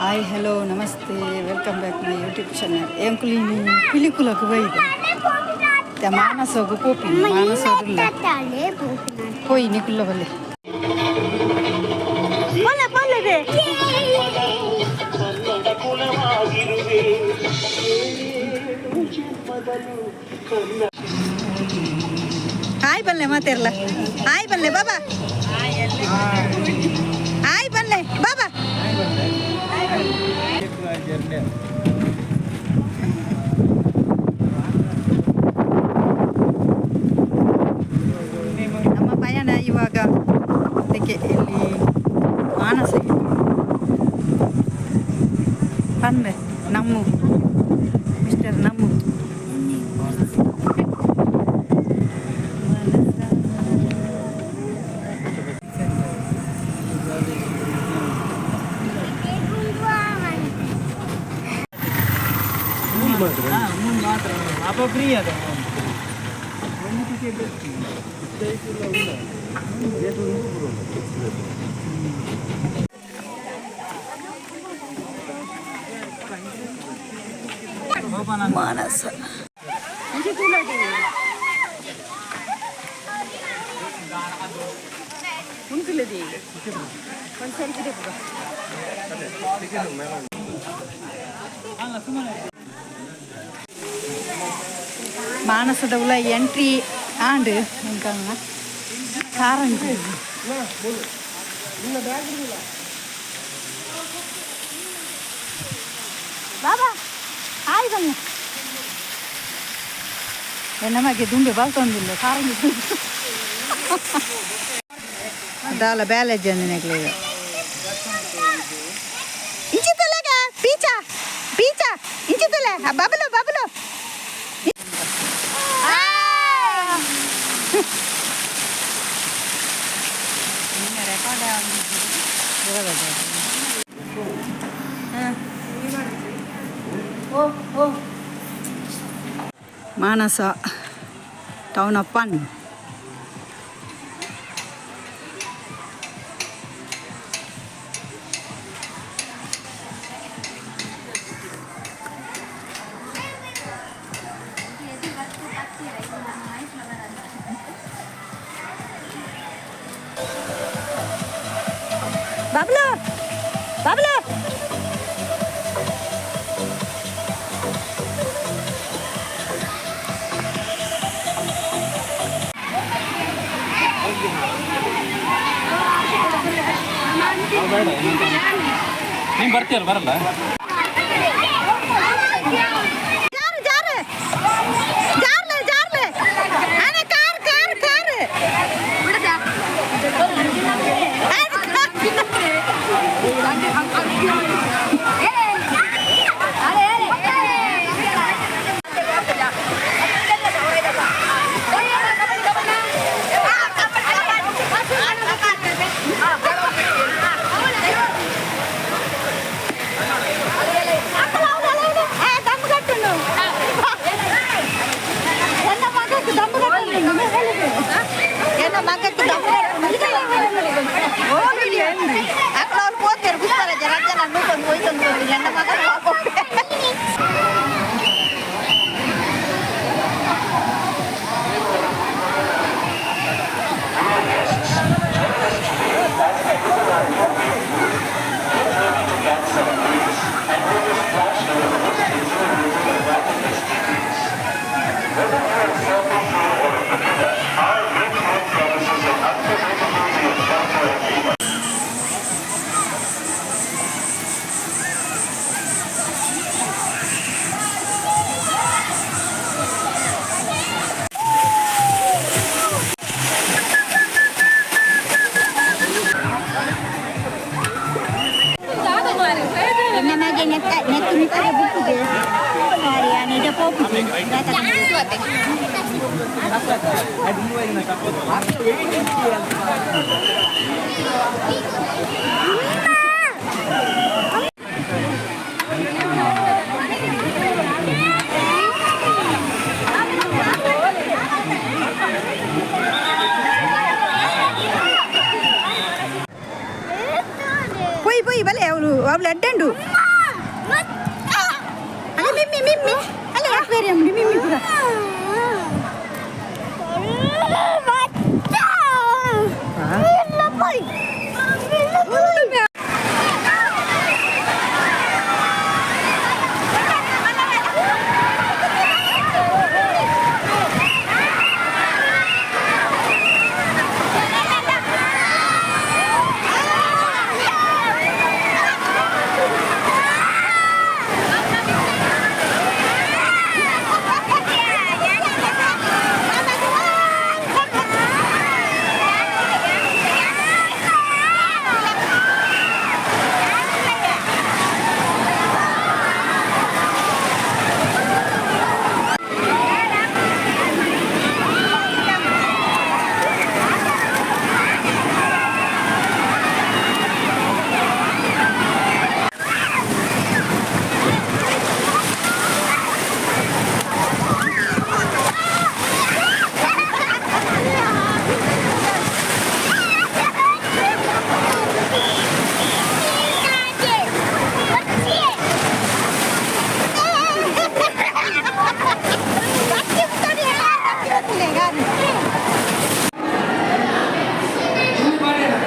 Hi, hello, namaste, welcome back my YouTube channel. ಎಂಕುಲಿನಿ ಪಿಲಿಕುಲకు ಬೈದೆ ಮಾನಸೋಗು ಪೋಪಿ ಮಾನಸೋಡುಲ್ಲ ಪೋಯಿ ನಿಕುಲ್ಲ ಬಲ್ಲೆ. ಪೋಲೆ ಪೋಲೆ ರೇ. ಕನ್ನಡ ಕುಲವಾಗಿರುವೆ ಏಳೇಳು ಜನ್ಮದಲ್ಲೂ ಕನ್ನಡ. ಹಾಯ್ ಬಲ್ಲೆ ಮಾತೇರ್ಲ, ಹಾಯ್ ಬಲ್ಲೆ ಬಾಬಾ, ಹಾಯ್ ಬಲ್ಲೆ ಬಾಬಾ. ನಮ್ಮ ಪಯಣ ಇವಾಗ ಅದಕ್ಕೆ ಇಲ್ಲಿ ಮಾನಸಗೆ ಬಂದೆ ನಮ್ಮ ಮಿಸ್ಟರ್ ನಮ್ಮ ಅಪ್ಪ ಫ್ರೀ ಅದ. ಮಾನಸ. ಉಂಟುಲದಿ ಒಂದು ಸೆಲ್ಫಿ ತೆಗ್ದು. ಮಾನಸದ ಉಲ ಎಂಟ್ರಿ ಆಂಡ್ ಎಂಕಲ್ನ ಕಾರಂಜಿ. ಬಾಬಾ, ಹಾಯ್ ಬನ್ನಿ. ನಮಗೆ ದುಂಬೆ ಬಲ್ತೊಂದಿಲ್ಲ ಕಾರಂಜಿ ದಾಲ ಬ್ಯಾಲೇಜ್ ಅಂದಿನಕ್ಲೆ. ಇಂಚಿತ್ತಲೆಗ ಪೀಚ ಪೀಚ ಇಂಚಿತ್ತಲೆ ಬಬಲು ಬಬಲು. ಓ ಓ, ಮಾನಸ town of fun. Bablu Bablu. ನೀನು ಬರ್ತೀಯಲ್ಲ, ಬರಲ್ಲ? ಜಾರು ಜಾರು ಜಾರ್ಲೆ ಜಾರ್ಲೆ ಅರೆ, ಕಾರ್ ಕಾರ್ ಕಾರ್. ದಮ್ಮು ಕಟ್ಟುನು. ಎನ್ನ ಮಗಕ್ಕೆ ದಮ್ಮು ಕಟ್ಟುನು. ಎನ್ನ ಮಗಕ್ಕೆ ದಮ್ಮು ಅక్కడ ಅವ್ರು పోతారు పుష్పరాజ రజ్జన నూకొని పోయి ఎన్న మగ. ಎನ್ನ ಮಗೆ ನೆತ್ತ ನೆತ್ತು ನಿತ್ತರ ಬುಕ್ಕುಗೆ ಸಾರಿ ಇಡ ಪೋಪುಗೆ. ಪೊಯ್ ಪೊಯ್. ಬಲೆ ಬಲೆ ಅವಳು ಅವಳು ಅಡ್ಡಂಡು ಅಲ್ಲ ಮಿಮ್ಮಿ ಮಿಮ್ಮಿ ಅಲ್ಲ ಅಕ್ವೇರಿಯಂ ಮಿಮ್ಮಿ ಪೂರ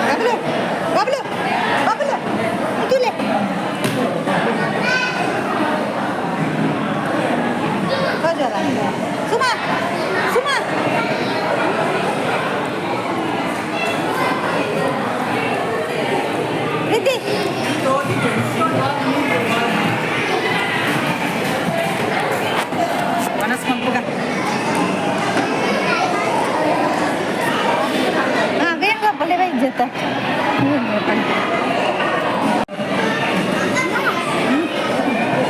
ಬಬ್ಲು ಬಬ್ಲು ಬಬ್ಲು ತುಲೆ ಸುಮಾ ಸುಮಾ ಪ್ರೀತಿ ಮನಸ್ಸು ಮಲ್ಪುಗ ಹಾಂ ವೇಣುಗೋಪಾಲೆ ವೈದ್ಯತ ವೇಣುಗೋಪಾಲ್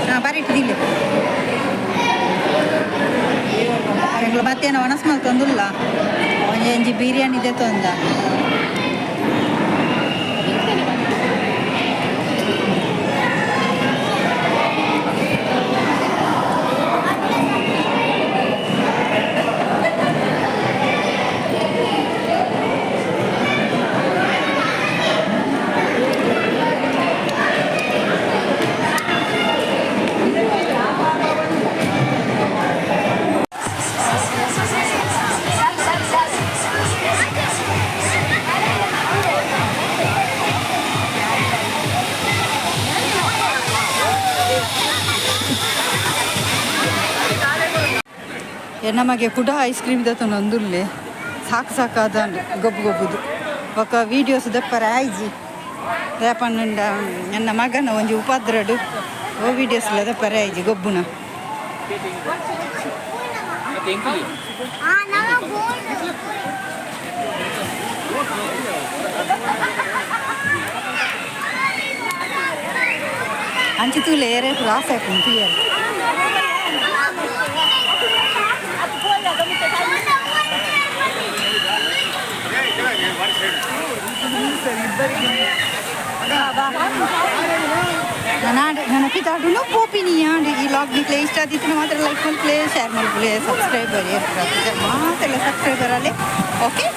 ಹಾಂ ಬರೀಟ್ ದಿಲ್ಲ ಎಂಗ್ಲ ಮತ್ತೇನು ಒಣಸ್ ಮಲ್ತೊಂದುಲ್ಲ ಒಂಜಿ ಒಂಜಿ ಬಿರಿಯಾನಿ ಇದೆ ತೊಂದ ನಮಗೆ ಕುಡ ಐಸ್ ಕ್ರೀಮ್ ದತ್ತೊಂದುಲ್ಲೆ ಸಾಕು ಸಾಕಾದ ಗೊಬ್ಬು ಗೊಬ್ಬುದು ಬೊಕ ವೀಡಿಯೋಸ್ ದಪ್ಪರ ಆಯ್ಜಿ ದಾಪಣ್ಣಂಡ ನನ್ನ ಮಗನ ಒಂಜಿ ಉಪದ್ರಡು ಓ ವೀಡಿಯೋಸ್ ಎಲ್ಲ ದಪ್ಪರ ಆಯ್ಜಿ ಗೊಬ್ಬುನ. ಅಂಚಿ ತೂಲೆ ಏರೆ ಆಸೆ ಆಪುಂಡು ತೂಯರೆ. ನನ್ನ ಪಿತಾಡುನು ಪೋಪಿನಿ ಆಂಡ್ ಈ ಲಾಗ್ ನಿಕ್ಲೆ ಇಷ್ಟ ಆದಿತ್ತು ಮಾತ್ರ ಲೈಕ್ ಮಲ್ಪುಲೆ, ಶೇರ್ ಮಲ್ಪುಲೆ, ಸಬ್ಸ್ಕ್ರೈಬರ್ ಮಾತ್ರ ಸಬ್ಸ್ಕ್ರೈಬರ್ ಅಲ್ಲೇ. ಓಕೆ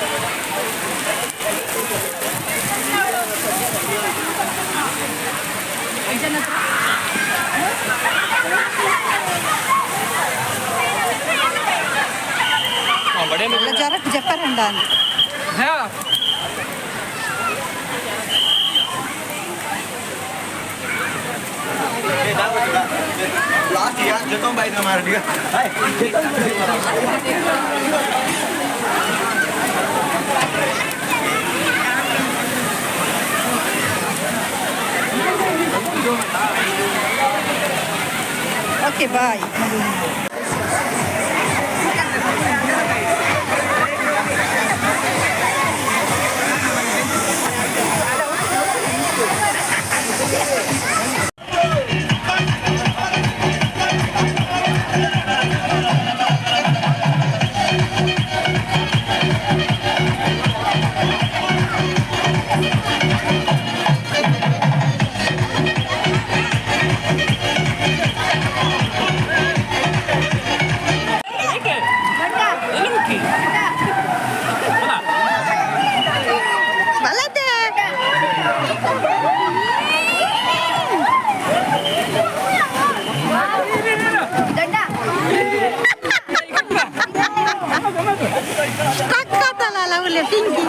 ಜ್ವರಕ್ಕೆ ಜಪ್ಪರಂಡ ಅಂತ. Okay, bye. ಪಿರವುಲೆ ಪಿಂಕಿ.